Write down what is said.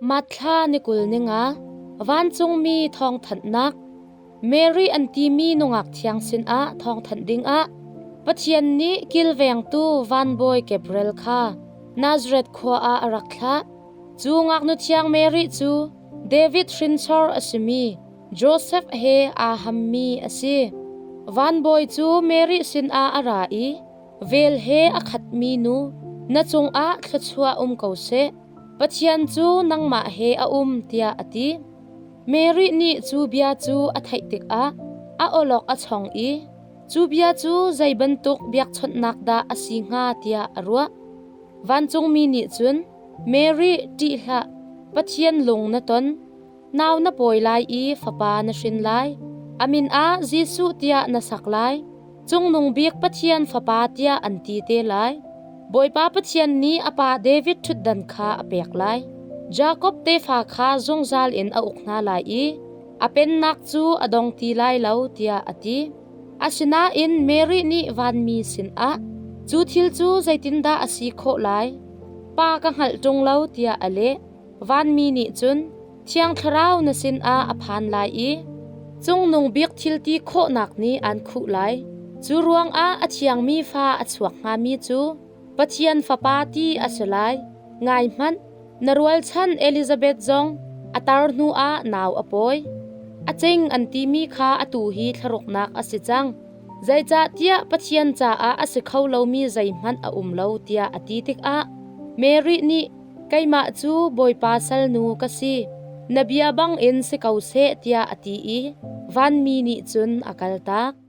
Matthla ni 20 ni nga, vancungmi thawngthanhnak, Mary an timi nungak thiang sinah thawngthanh dingah Pathian nih kilvengtu vanbawi Gabriel kha Nazareth khua ah a rak thlah. Cu ngaknu thiang Mary cu David hrinsor a simi Josef he aa hammi a si. Vanbawi cu Mary sinah a ra i vel he a khatmi nu, na cungah thluachuah um ko seh. Pathian cu nangmah he a um tiah a ti. Mary nih cu bia cu a theih tikah a awlok a chong i cu bia cu zei bantuk biakchawnhnak dah a si hnga tiah a ruah. Vancungmi nih cun, Mary, ṭih hlah, Pathian lung na ton. Nau na pawi lai i fapa na hrin lai. A min ah Jesuh tiah na sak lai. Cungnung bik Pathian fapa tiah an ti te lai. Bawipa Pathian nih a pa David ṭhutdan kha a pek lai. Jakob tefa kha zungzal in a uk hna lai i a pennak cu a dong ti lai lo tiah a ti. Asinain Mary nih vanmi sinah, Cu thil cu zeitindah a si khawh lai? Pa ka hngalh ṭung lo tiah a leh. Vanmi nih cun Thiang Thlarau na sinah a phan lai i Cungnung Bik thil ti khawhnak nih aan khuh lai. Cu ruangah a thiangmi fa a chuak hngami cu Pathian Fapa ti a si lai. Ngai hmanh, na rualchan Elizabeth zong a tar hnuah nau a pawi. A cing an timi kha atu hi thlaruknak a si cang. Zeicahtiah Pathian caah a si kho lomi zeihmanh a um lo tiah a ti tikah Mary nih Keimah cu Bawipa salnu ka si, na bia bangin si ko seh tiah a ti i vanmi nih cun a kaltak.